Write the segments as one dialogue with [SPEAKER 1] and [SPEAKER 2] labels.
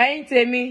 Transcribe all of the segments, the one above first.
[SPEAKER 1] Ẹ̀yin tèmi,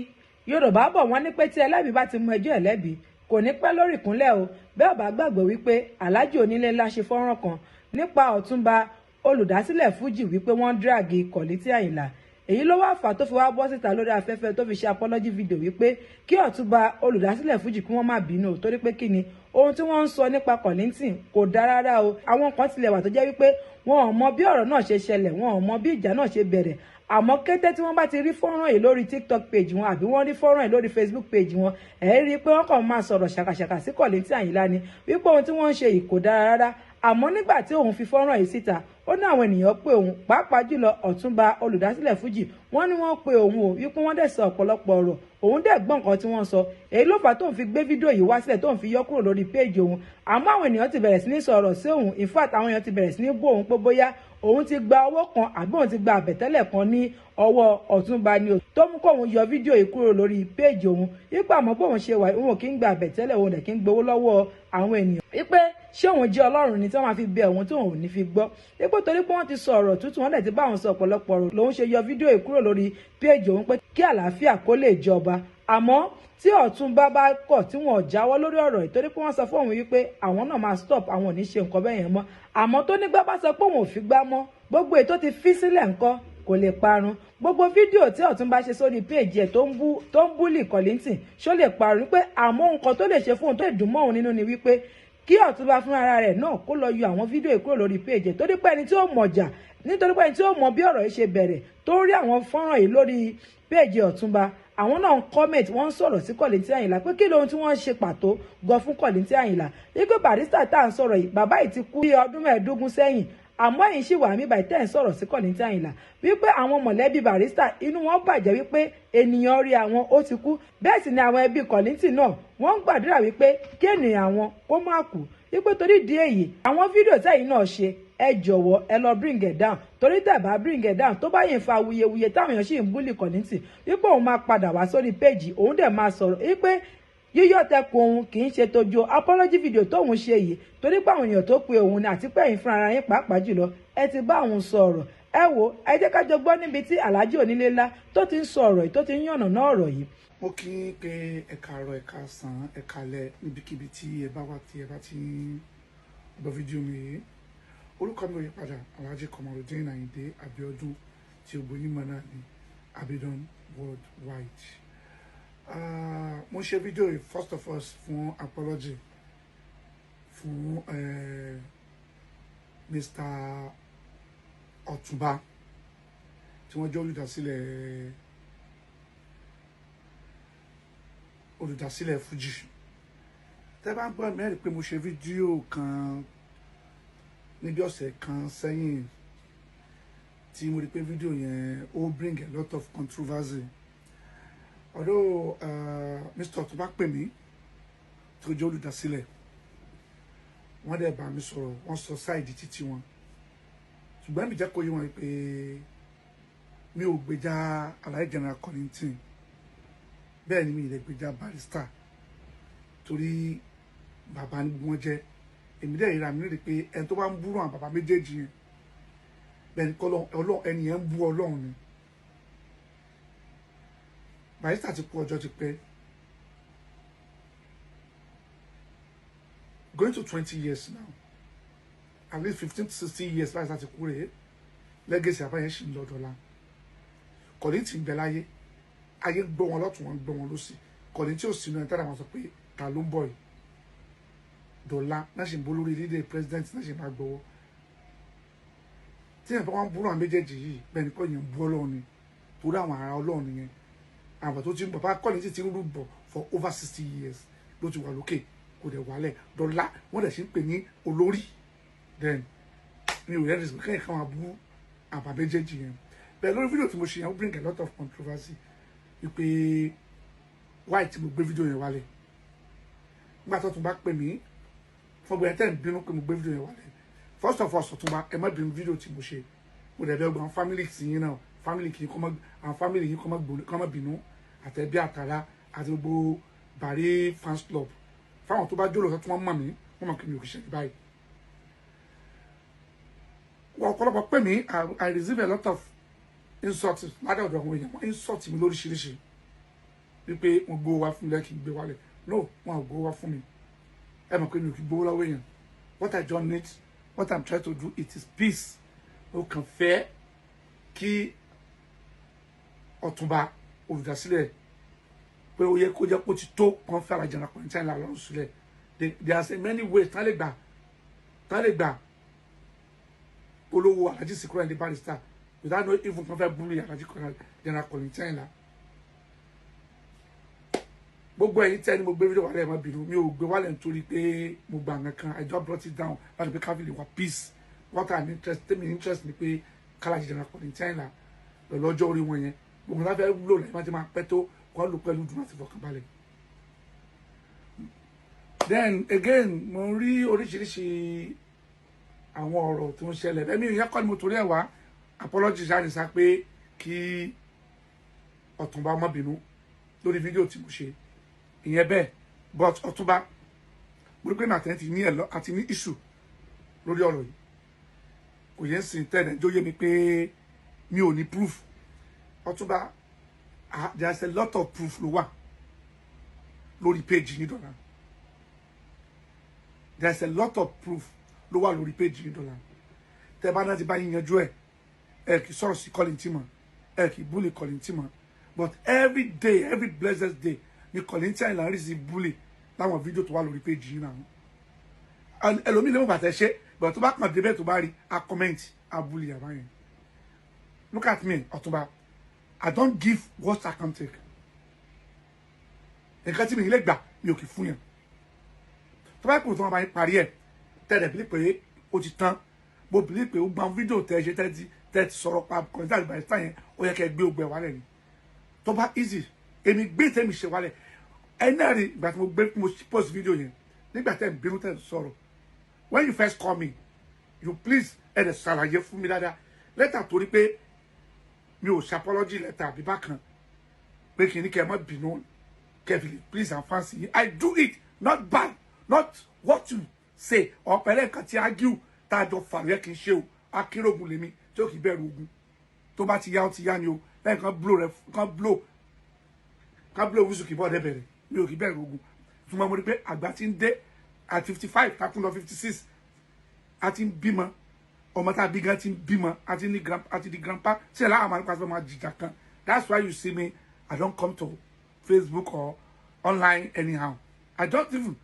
[SPEAKER 1] Yorùbá bọ̀, wọ́n ní pé tí ẹlẹ́bi bá ti mú ẹjọ́ ẹ̀ lẹ́bi, kò ní pẹ́ lórí ìkúnlẹ̀ o. Bẹ́ẹ̀ bá gbàgbé wípé Alhaji Onílé Ńlá ṣe fọ́nrán kan nípa Ọ̀túnba Olùdásílẹ̀ Fuji, wípé wọ́n drag Kollington Àyìnlá. Èyí ló wá fà tó fi wá bọ́ síta lórí afẹ́fẹ́, tó fi ṣe apology video wípé kí Ọ̀túnba Olùdásílẹ̀ Fuji kí wọ́n má bínú, torí pé kí ni, ohun tí wọ́n ń sọ nípa Kollington kò dáa rárá o. Àwọn kan tilẹ̀ wà tó jẹ́ wípé wọn ò mọ bí ọ̀rọ̀ náà ṣe ṣẹlẹ̀, wọn ò mọ bí ìjà náà ṣe bẹ̀rẹ̀, àmọ́ kété tí wọ́n bá ti rí fọ́nrán yìí lórí TikTok page wọn àbí wọ́n rí fọ́nrán yìí lórí Facebook page wọn, ẹ̀ rí i pé wọ́n kàn máa sọ̀rọ̀ ṣàkàṣàkà sí Kollington Àyìnlá ni, wípé ohun tí wọ́n ń ṣe yìí kò dára rárá. Àmọ́ nígbà tí òun fi fọ́nrán yìí síta, ó ní àwọn ènìyàn pé òun, pàápàá jùlọ Ọ̀túnba Olùdásílẹ̀ Fuji, wọ́n ní wọ́n pe òun o, wípé wọ́n dẹ̀ sọ ọ̀pọ̀lọpọ̀ ọ̀rọ̀. Òun dẹ̀ gbọ́ nǹkan tí wọ́n sọ. Èyí ló fà tóun fi gbé fídíò yìí wá sílẹ̀, tóun fi yọ kúrò lórí péèjì òun. Àmọ́ àwọn ènìyàn ti bẹ̀rẹ̀ sí ní sọ̀rọ̀ sí òun. In fact, àwọn èèyàn ti bẹ̀rẹ̀ sí ní bú òun pé bóyá òun ti gba owó kan àbí òun ti gba àbẹ̀tẹ́lẹ̀ kan ní ọwọ́ Ọ̀túnba ni o, tó mú kóun yọ fídíò yìí kúrò lórí péèjì òun. Wípé àmọ́ bóun ṣe wà, òun ò kí ń gba àbẹ̀tẹ́lẹ̀, òun dẹ̀ kí ń gbowó lọ́wọ́ àwọn ènìyàn. Wípé ṣé òun jẹ́ Ọlọ́run ni tí wọ́n máa fi bẹ òun tí òun ò ní fi gbọ́? Wípé torí pé wọ́n ti sọ ọ̀rọ̀ tútù, wọ́n dẹ̀ ti bá òun sọ ọ̀pọ̀lọpọ̀ ọ̀rọ̀, lòun ṣe yọ fídíò yìí kúrò lórí péèjì òun, pé kí àlàáfíà kó lè jọba. Àmọ́ tí Ọ̀túnba bá kọ̀ tí wọ́n jáwọ́ lórí ọ̀rọ̀ yìí, torí pé wọ́n sọ fún òun wípé àwọn náà máa stop, àwọn ò ní ṣe nǹkan bẹ́ẹ̀ yẹn mọ́. Àmọ́ tó nígbà bá sọ pé òun ò fi gbá mọ́, gbogbo ètò ti fi sílẹ̀ ńkọ́, kò lè parun. Gbogbo fídíò tí Ọ̀túnba ṣe sórí péèjì ẹ̀ tó ń bully Kollington, ṣó lè parun? Pé àmọ́ nǹkan tó lè ṣe fún òun, tó lè dùn mọ́ òun nínú ni wípé kí Ọ̀túnba fúnra rẹ̀ náà kó lọ yọ àwọn fídíò yìí kúrò lórí péèjì ẹ̀, torí pé ẹni tí ó mọ̀jà, nítorí pé ẹni tí ó mọ bí ọ̀rọ̀ yìí ṣe bẹ̀rẹ̀, tó rí àwọn fọ́nrán yìí lórí péèjì Ọ̀túnba, àwọn náà ń comment, wọ́n ń sọ̀rọ̀ sí Kollington Àyìnlá pé kí lóhun tí wọ́n ṣe pàtó gan fún Kollington Àyìnlá, wípé Barrister tá à ń sọ̀rọ̀ yìí, bàbá yìí ti kú bí ọdún 15 sẹ́yìn, àmọ́ ẹ̀yin sì wà mí báyìí tẹ́ ń sọ̀rọ̀ sí Kollington Àyìnlá, wípé àwọn mọ̀lẹ́bí Barrister, inú wọn bàjẹ́ wípé ènìyàn rí àwọn ó ti kú. Bẹ́ẹ̀ sì ni àwọn ẹbí Kollington náà, wọ́n ń gbàdúrà wípé kí ènìyàn àwọn kó má kú, wípé torí ìdí èyí, àwọn fídíò tẹ́yìn náà ṣe, ẹ jọ̀wọ́, ẹ lọ bring it down, torí tẹ́ bá bring it down, tó bá yẹn fa awuyewuye táwọn èèyàn sì ń bully Kollington, wípé òun máa padà wá sórí péjì òun, dẹ̀ máa sọ̀rọ̀ wípé yíyọ tẹkùn òun kì í ṣe tójú apology video tóun ṣe yìí, torí pé àwọn èèyàn tó pe òun ni àti pé ẹ̀yin fúnra ara yín pàápàá jùlọ, ẹ ti bá òun sọ̀rọ̀. Ẹ wo, ẹ jẹ́ ká jọ gbọ́ níbi tí Alhaji Onílé Ńlá tó ti ń sọ ọ̀rọ̀ yìí, tó ti ń yànnàná ọ̀rọ̀ yìí.
[SPEAKER 2] Mo kí yín pé ẹ káàárọ̀, ẹ káàsán, ẹ káalẹ́, níbikíbi tí ẹ bá wà tí ẹ bá ti ń gbọ́ fídíò mi yìí. Orúkọ mi ò yí padà, Alhaji Kamarudeen Ayinde Abiodun, tí gbogbo yín mọ̀ náà ní Abidon Worldwide. Mo ṣe fídíò yìí first of all fún apology fún Mr. Ọ̀túnba tí wọ́n jẹ́ olùdásílẹ̀ Fuji. Tẹ́ bá ń gbọ́ mẹ́rin pé mo ṣe fídíò kan níbi ọ̀sẹ̀ kan sẹ́yìn, tí mo rí pé fídíò yẹn ó bring a lot of controversy, although Mr. Ọ̀túnba pè mí, tó jẹ́ olùdásílẹ̀, wọ́n dẹ̀ bá mi sọ̀rọ̀, wọ́n sọ side títí wọn, ṣùgbọ́n mi jẹ́ kó yé wọn pé mi ò gbèjà Alhaji General Kollington, bẹ́ẹ̀ ni mi ì lè gbèjà Barrister, torí bàbá ni wọ́n jẹ́. Èmi dẹ̀ ríra mi rí pé ẹni tó bá ń búrò àwọn bàbá méjèèjì yẹn, bẹ́ẹ̀ ni kọ́ Ọlọ́run, ẹni yẹn ń bú Ọlọ́run ni. Barrister ti kú, ọjọ́ ti pẹ́, going to 20 years now, at least 15 to 16 years. Barrister ti kú rèé, legacy àbáyẹn sì ń lọ dọ́là. Kollington ń bẹ láyé, ayé gbọ́ wọn lọ́tún, wọn gbọ́ wọn lọ́sì. Kollington ò sínú ẹni tẹ́lẹ̀, àwọn sọ pé ta ló ń bọ̀ yìí dọ̀la náà sì ń bó lórí lídè president náà sì máa gbọ́wọ́ tí yẹn bá wọn búrò àwọn méjèèjì yìí, bẹ́ẹ̀ ni kò yẹn ń bú Ọlọ́run ni, torí àwọn ará Ọlọ́run nìyẹn. Àwọn tó ti ń bọ̀ bá Kollington ti ń rú bọ̀ for over 60 years ló ti wà lókè, kò dẹ̀ wálẹ̀ dọ̀la, wọ́n dẹ̀ sì ń pè ní olórí. Then mi ò rẹ́rìí sí kẹ́yìn kan máa bú àbá méjèèjì yẹn. Bẹ́ẹ̀ lórí fídíò tí mo ṣe yẹn, ó bring a lot of controversy wípé why tí mo gbé fídíò yẹn wálẹ̀. Nígbà tó tún bá pè mí fún ọgbẹ́ tẹ́ ń bínú pé mo gbé fídíò yẹn wálẹ̀, first of all, Ọ̀túnba, ẹ má bínú fídíò tí mo ṣe. Mo dẹ̀ bẹ̀ gbọ́n family tí yín náà, family kì í kọ́ mọ́, àwọn family yín kọ́ mọ́ bínú, àtẹ̀bí àtàrà àti gbogbo Bari fans club. Fáwọn tó bá jólò tó wọ́n mọ̀ mí, wọ́n mọ̀ kí mi ò kì í ṣe báyìí. Wọ́n ọ̀pọ̀lọpọ̀ pè mí. I receive a lot of Insult látọ̀dọ̀ àwọn èèyàn, wọ́n insult mi lóríṣiríṣi wípé wọ́n gbowó wá fún mi lẹ́kì gbé wálẹ̀. No, wọn ò gbowó wá fún mi. Ẹ mọ̀ pé mi ò kì í gbowó lọ́wọ́ èèyàn. What I don't need, what I'm trying to do, it is peace. Mo kàn fẹ́ kí Ọ̀túnba olùdásílẹ̀ pé ó yẹ kó jẹ́ kó ti tó kàn fẹ́ Alhaji General Kollington Ayinla lọ́rùn sílẹ̀. There are many ways tá lè gbà polówó Alhaji Sikiru Ayinde Barrister without no even kan fẹ́ bully Alhaji General Kollington Ayinla. Gbogbo ẹ̀yin tẹ́ ni mo gbé fídíò wálẹ̀, ẹ má bínú. Mi ò gbé wálẹ̀ nítorí pé mo gbà nǹkan kan. I just brought it down láti pé káfíìlì wà peace. What I'm interest, tẹ́mi interest ni pé k'Alhaji General Kollington Ayinla pẹ̀lú ọjọ́ orí wọn yẹn, gbogbo nǹkan fẹ́ lò lẹ́yìn máa ti máa pẹ́ tó kọ́ lò pẹ̀lú dùn àti fọkànbalẹ̀. Then again, mo rí oríṣiríṣi àwọn ọ̀rọ̀ tó ń ṣẹlẹ̀. Bẹ́ẹ̀ mi ìyẹn kọ́ ni mo torí ẹ̀ wá apology ṣáà sá pé kí Ọ̀túnba má bínú lórí fídíò tí mo ṣe ìyẹn bẹ́ẹ̀. But Ọ̀túnba, mo rí pé màtẹ́ ti ní ẹ̀ lọ àti ní issue lórí ọ̀rọ̀ yìí. Kò yẹn sìn tẹ́lẹ̀ jó yé mi pé mi ò ní proof. Ọ̀túnba, there is a lot of proof ló wà lórí page yín dọ̀là. There is a lot of proof ló wà lórí page yín dọ̀là. Tẹ́ bá náà ti bá yín yanjú ẹ̀, ẹ kì í sọ̀rọ̀ sí Kollington mọ́, ẹ kì í bully Kollington mọ́. But every day, every blessed day ni Kollington Ayinla ń rí sí bully láwọn fídíò tó wà lórí page yín náà. Ẹlòmíì lè mọ̀ bàtẹ́ ṣe, but tó bá kàn débẹ̀, tó bá rí a comment, a bully àbá yẹn. Look at me, Ọ̀túnba, I don't give what I can take. Nǹkan tí mi lè gbà, mi ò kì í fún yẹn. Tó bá kù tó wọn bá yín parí ẹ̀, tẹ́lẹ̀ bí pé ó ti tán, mo believe pé ó gba fídíò tẹ́ ẹ ṣe, tẹ́ ti sọ̀rọ̀ pa Kollington àti Barrister yẹn, ó yẹ kẹ́ ẹ gbé ogbẹ́ wálẹ̀ ni. Tó bá easy, èmi gbé tẹ́mi ṣe wálẹ̀. Ẹ náà rí ìgbà tí mo gbé, mo post fídíò yẹn, nígbà tẹ́ ń bínú, tẹ́ ń sọ̀rọ̀. When you first call me, you please, ẹ dẹ̀ ṣàlàyé fún mi dáadáa lẹ́tà, torí pé mi ò ṣe apology lẹ́tà àbí bákan pé kì í ní kẹ́ ẹ má bínú, kẹ́ ẹ fi lè please and fancy yín. I do it not by not what you say or pẹ̀lẹ́ nǹkan tí argue tá a jọ fà lóye kì í ṣe o. Akérògùn lèmi tí ó kì í bẹ̀rù ogun. Tó bá ti yá, ó ti yá ni o. Lẹ́yìn kan blow rẹ, kan blow, kan blow whistle, kì í bọ́ ọ̀dẹ́ bẹ̀rẹ̀. Mi ò kì í bẹ̀rù ogun. Túmọ̀ mo rí pé àgbà ti ń dé at 55, takun lọ 56, a ti ń bímọ. Ọmọ tá a bí gan ti ń bímọ, a ti ní grand, a ti di grandpa. Ṣe ẹ̀ láwọn àmàlùkọ́ àti ọmọ àjìjà kan? That's why you see me, I don't come to Facebook or online anyhow. I don't even,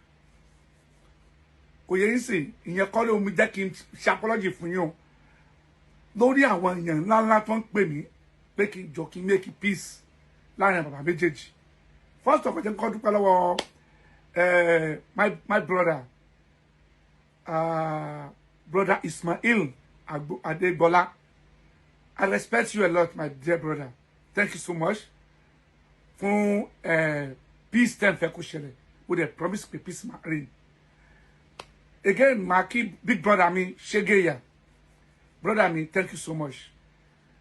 [SPEAKER 2] kò yẹ yín sìn. Ìyẹn kọ́ ló mi jẹ́ kí n ṣe apology fún yín o lórí àwọn èèyàn ńláńlá tó ń pè mí pé kí n jọ kí n make peace láàrin bàbá méjèèjì. First of all, jẹ́ n kọ́ dúpẹ́ lọ́wọ́ my brother, brother Ismail Adegbola. I respect you a lot, my dear brother. Thank you so much fún peace ten fẹ́ kó ṣẹlẹ̀. Mo dẹ̀ promise pé peace ma reign again. Ma kí big brother mi Ṣégeya. Brother mi, thank you so much.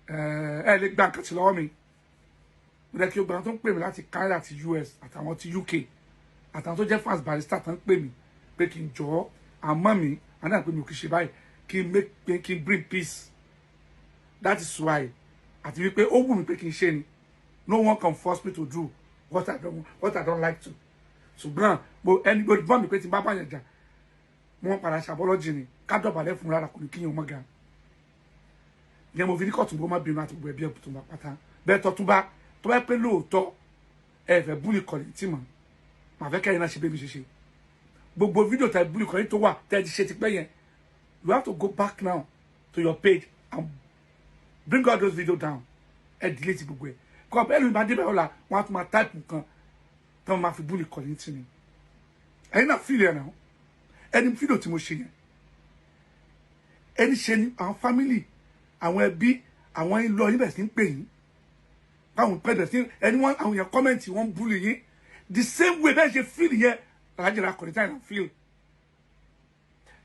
[SPEAKER 2] Ẹ lè gba nǹkan tí lọ́wọ́ mi. Mo dẹ̀ kí o gbọ́n tó ń pè mí láti Canada àti US àtàwọn ti UK àtàwọn tó jẹ́ fans Barrister tó ń pè mí pé kí n jọ àmọ́ mi àná pé mi ò kì í ṣe báyìí, kí n make pé kí n bring peace. That is why, àti wípé ó wù mí pé kí n ṣe ni. No one can force me to do what I don't like to. Ṣùgbọ́n mo ẹni gbọ́dọ̀ bọ́ mi pé tí n bá bàyàn jà, wọ́n padà ṣe apology ni. Ká dọ̀bálẹ̀ fún rárá, kò ní kíyàn mọ́ gan. Ìyẹn mo fi ní kọ̀tún bó má bínú àti gbogbo ẹbí ẹ̀ tó bá pátá bẹ́ẹ̀. Tọ́tún bá tó bá pé lóòótọ́ ẹ fẹ́ bully Kollington mọ́, màá fẹ́ kẹ́yìn náà ṣe bẹ́ẹ̀ mi ṣe ṣe gbogbo fídíò tẹ bully Kollington tó wà tẹ́ ti ṣe tipẹ́ yẹn. You have to go back now to your page and bring all those videos down. Ẹ delete gbogbo ẹ kọ́ ẹ lómi bá débẹ̀ ọ̀la, wọ́n á tún máa type nǹkan tí wọ́n máa fi bully Kollington ni. Ẹ̀yin náà feel ẹ̀ náà. Ẹni fídíò tí mo ṣe yẹn, ẹni ṣe ni àwọn family, àwọn ẹbí, àwọn ìlọ yín bẹ̀rẹ̀ sí ń pè yín, báwọn pẹ̀lẹ̀ sí ẹni wọn, àwọn èèyàn comment, wọ́n bully yín the same way. Bẹ́ẹ̀ ṣe feel yẹn, Alhaji General Kollington náà feel.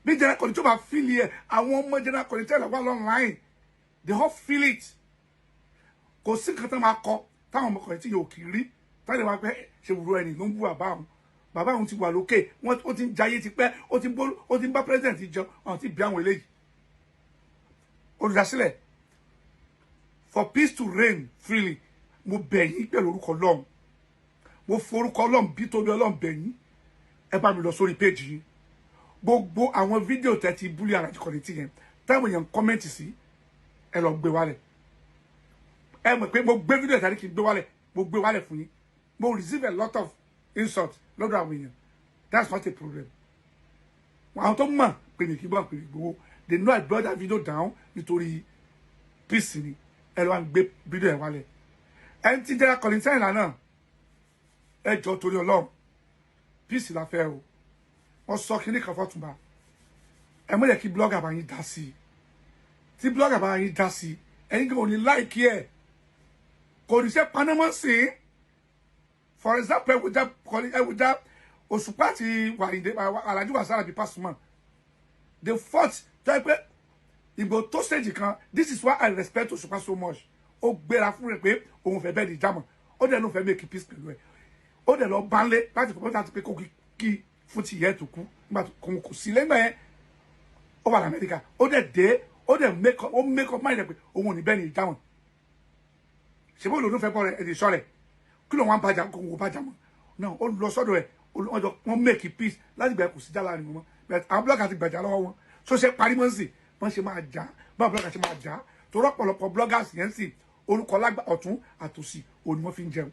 [SPEAKER 2] Bí General Kollington bá feel yẹn, àwọn ọmọ General Kollington wà online, they all feel it. Kò sí nǹkan tó máa kọ táwọn ọmọ Kollington yóò kì í rí táwọn ìwà pé ṣe wúro ẹni ló ń bú bàbá àwọn. Bàbá àwọn ti wà lókè, wọn ó ti ń jayé tipẹ́, ó ti ń bá president jẹun, àwọn ti bí àwọn eléyìí. Olùdásílẹ̀ For peace to reign freely, mo bẹ̀ yín pẹ̀lú orúkọ Ọlọ́run, mo forúkọ Ọlọ́run bí tóbi Ọlọ́run bẹ̀ yín, ẹ bá mi lọ sórí page yín. Gbogbo àwọn fídíò tẹ́ ti bully Alhaji Kollington yẹn, táwọn èèyàn comment sí, ẹ lọ gbé wálẹ̀. Ẹ mọ̀ pé mo gbé fídíò tàbí kí n gbé wálẹ̀, mo gbé wálẹ̀ fún yín. Mo receive a lot of insult lọ́dọ̀ àwọn èèyàn. That's not a problem. Àwọn tó mọ̀ pé mi kì í bọ̀ pé mi gbowó, they know I brought that video down nítorí peace ni. Ẹ lọ wá gbé fídíò ẹ wálẹ̀. Ẹni tí jẹ́ra Kollington ìlànà, ẹ jọ, torí Ọlọ́run, peace la fẹ́ o. Wọ́n sọ kínní kan fọ́túnba, ẹ mọ̀ yẹ kí blogger bá yín dá sí i. Tí blogger bá yín dá sí i, ẹ̀yin kan ò ní like ẹ̀, kò ní ṣe panamọ́ sí i. For example, ẹ wùjá Òṣùpá àti Wàyíndé, Alhaji Wasiu Alabi Pasuma, they fought tó yẹ pé ìgbò tó stage kan. This is why I respect Òṣùpá so much. Ó gbéra fún rẹ̀ pé òun fẹ́ bẹ́ẹ̀ ní jámọ̀, ó dẹ̀ ló fẹ́ make peace pẹ̀lú ẹ̀. Ó dẹ̀ lọ bánlé láti fọwọ́ láti pé kó kí fún ti ìyá ẹ̀ tó kú nígbà tó kò sí lẹ́gbẹ̀ẹ́ yẹn. Ó wà lamẹ́ríkà, ó dẹ̀ dé, ó dẹ̀ make up mind ẹ̀ pé òun ò ní bẹ́ẹ̀ ní jámọ̀. Ṣe bó lòun fẹ́ bọ́ rẹ̀ ẹ̀ sọ rẹ̀ kí ló wọn bàjá kó wọn bàjá mọ́ náà? Ó lọ sọ́dọ̀ ẹ̀, wọ́n jọ wọ́n make peace. Láti gbà kò sí já láàrin wọn mọ́, but àwọn blogger ti gbàjà lọ́wọ́ wọn. So ṣe parí mọ́ sí wọ́n ṣe máa já báwọn blogger ṣe máa já, torí ọ̀pọ̀lọpọ̀ bloggers yẹn sì orúkọ lágbà ọ̀tún àtòsí òní wọ́n fi ń jẹun.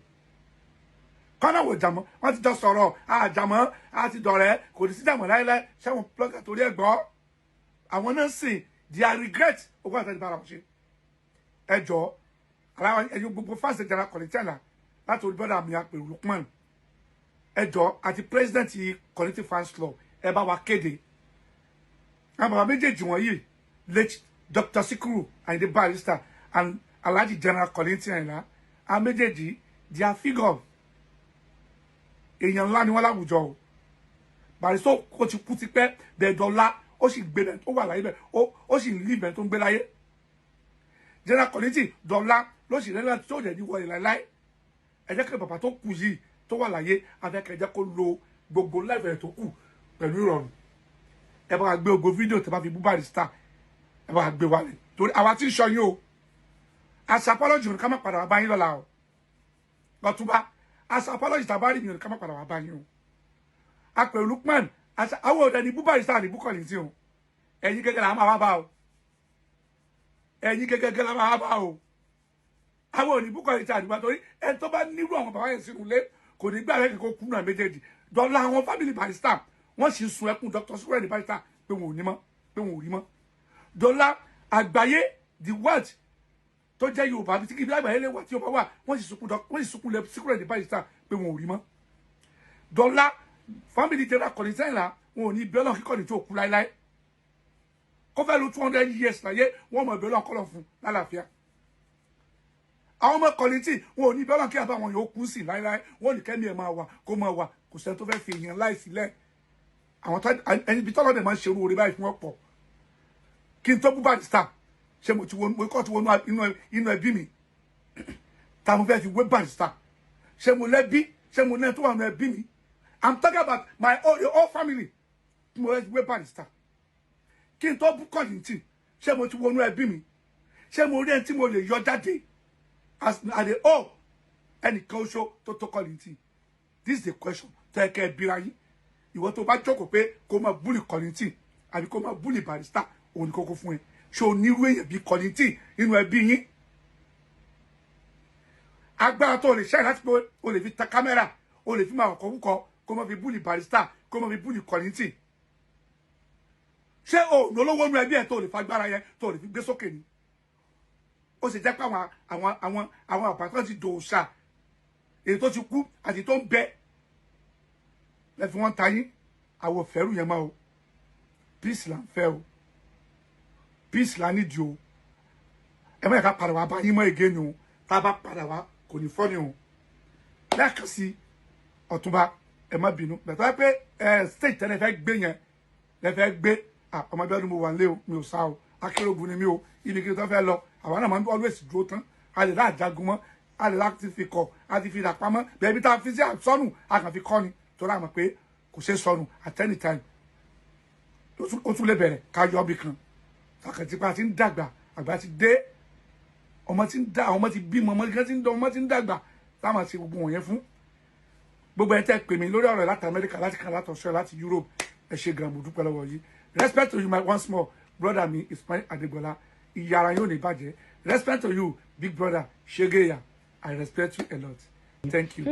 [SPEAKER 2] Kọ́nà wò jàmọ́, wọ́n ti jọ sọ̀rọ̀ àjàmọ́ àti dọ̀rẹ́, kò ní sí jàmọ́ láéláé. Ṣẹ́wọ̀n blogger torí ẹ̀ gbọ́ àwọn náà sì their regret ogún àtàjì bára wọn ṣe. Ẹ jọ, aláwọ ẹ̀yin gbogbo fans General Kollington láti orí bọ́dà mi àpèrò Lukman, ẹ jọ, àti president Kollington fans club, ẹ bá wa kéde àwọn bàbá méjèèjì wọ̀nyí, late Dr. Sikiru Ayinde Barrister and Alhaji General Kollington Ayinla. Àwọn méjèèjì, their figure, èèyàn ńlá ni wọ́n láwùjọ o. Barrister ó ti kú tipẹ́ bẹ́ẹ̀, dọ́là ó sì gbé bẹ́ẹ̀, ó wà láyé bẹ́ẹ̀, ó sì ń lé bẹ́ẹ̀ tó ń gbé láyé. General Kollington dọ́là ló sì rẹ́lá tó jẹ́ ní wọlé láéláé. Ẹ jẹ́ kí bàbá tó kù yìí tó wà láyé, afẹ́kẹ́ jẹ́ kó lo gbogbo láìpẹ́ tó kù pẹ̀lú ìrọ̀rùn. Ẹ bá wa gbé gbogbo fídíò tẹ́ bá fi bú Barrister, ẹ bá wa gbé wálẹ̀, torí àwa tí ń sọ yín o. As apology ká má padà wá bá yín lọ́la o. Ọ̀túnba, as apology tàbá rí mi ká má padà wá bá yín o. Apẹ̀lú Lukman, àwọn ọ̀dà ní bú Barrister ní bú Kollington o. Ẹ̀yin gẹ́gẹ́ la máa wá bá o, ẹ̀yin gẹ́gẹ́ la máa wá bá o. Àwọn òní bú Kollington àdìgbà, torí ẹni tó bá nírú àwọn bàbá yẹn sínú ilé kò ní gbà lẹ́kẹ̀ẹ́ kó kú náà méjèèjì. Dọ́là àwọn family Barrister, wọ́n sì sun ẹkún Dr. Sikiru Ayinde Barrister pé wọn ò ní mọ́, pé wọn ò rí mọ́. Dọ́là àgbáyé, the world tó jẹ́ Yorùbá tí kì í bí àgbáyé lè wà tí Yorùbá wà, wọ́n sì sunkún lẹ Sikiru Ayinde Barrister pé wọn ò rí mọ́. Dọ́là family General Kollington là, wọn ò ní bẹ́ẹ̀ lọ́n kíkọ́ ní tó kú láéláé, kó fẹ́ lu 200 years láyé, wọ́n mọ̀ bẹ́ẹ̀ lọ́n kọ́lọ̀ fún lálàáfíà. Àwọn ọmọ Kollington, wọn ò ní bẹ́ẹ̀ lọ́n kí àbá wọn yóò kú sí láéláé. Wọn ò ní kẹ́mi ẹ̀ máa wà, kó máa wà. Kò sẹ́ni tó fẹ́ fi èèyàn láì sílẹ̀. Àwọn tó ẹni bí tọ́lọ́dẹ̀ máa ń ṣerú orí báyìí fún ọ̀pọ̀. Kí n tó bú Barrister, ṣé mo ti wọnú, mo kọ́ ti wọnú inú ẹbí mi tá mo fẹ́ fi wé Barrister? Ṣé mo lẹ́bí? Ṣé mo ní tó wà nínú ẹbí mi? I'm talking about my own, the whole family tí mo fẹ́ fi wé Barrister. Kí n tó bú Kollington, ṣé mo ti wọnú ẹbí mi? Ṣé mo rí ẹni tí mo lè yọ jáde as at the oh ẹnìkan oṣó tó tó Kollington? This is the question tó yẹ kẹ́ ẹ bíra yín. Ìwọ tó bá jókòó pé kó máa bully Kollington àbí kó máa bully Barrister, òun ni kókó fún ẹ. Ṣé o nírú èèyàn bíi Kollington nínú ẹbí yín? Agbára tó o lè ṣe láti pé o lè fi ta kámẹ́rà, o lè fi máa kọ́ kúkọ, kó máa fi bully Barrister, kó máa fi bully Kollington, ṣé o ní olówó nínú ẹbí ẹ tó o lè fa agbára yẹn tó o lè fi gbé sókè ni? Ó sì jẹ́ pé àwọn àbàtàn ti dòòṣà, èyí tó ti kú àti tó ń bẹ lẹ́fi wọ́n ta yín. Àwọn òfẹ́rù yẹn máa o. Peace là ń fẹ́ o, peace là nídìí o. Ẹ má yẹ ká padà wá bá yín mọ́ ègé ni o. Tá a bá padà wá, kò ní fọ́ ni o. Lẹ́ẹ̀kan sí, Ọ̀túnba, ẹ má bínú bẹ̀tọ́ pé ẹ stage tẹ́lẹ̀ fẹ́ gbé yẹn lẹ fẹ́ gbé. Ọmọ bí ọdún mo wà nílé o, mi ò sá o. Akérògùn ni mi o. Ibi kí n tó fẹ́ lọ, àwa náà máa ń always dúró tán. A lè láàjagun mọ́, a lè láti fi kọ, a ti fi rà pamọ́ bẹ́ẹ̀ bí tá a fi sí àsọnù, a kàn fi kọ́ ni, torí a mọ̀ pé kò ṣeé sọnù. At any time ó tún lè bẹ̀rẹ̀ ká yọ ọ́bì kan. Sàkàtìpá ti ń dàgbà, àgbà ti dé. Ọmọ tí ń dá, ọmọ tí bímọ, ọmọ tí ń dán, ọmọ tí ń dàgbà táwọn àti gbogbo wọ̀nyẹn fún. Gbogbo ẹ tẹ́ pè mí lórí ọ̀rọ̀ láti Amẹ́ríkà, láti Canada, láti Australia, láti Europe, ẹ ṣe gan, mo dúpẹ́ lọ́wọ́ yìí. Respect to you, my once more brother mi Ismail Adegbola, ìyára yóò ní bàjẹ́. Respect to you, big brother Shegeya, I respect you a lot, thank you.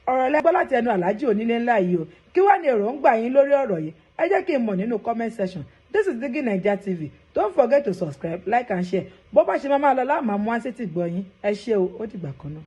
[SPEAKER 1] Ọ̀rọ̀ lẹ́gbọ́ láti ẹnu Alhaji Onílé Ńlá yìí o. Kí wàá ní èròǹgbà yín lórí ọ̀rọ̀ yìí? Ẹ jẹ́ kí n mọ̀ nínú comment section. This is Digi Naija TV. Don't forget to subscribe, like and share. Bó bá ṣe máa máa lọ láàmú àmú wá sétí gbọ́ yín. Ẹ ṣé o, ó dìgbà kan náà.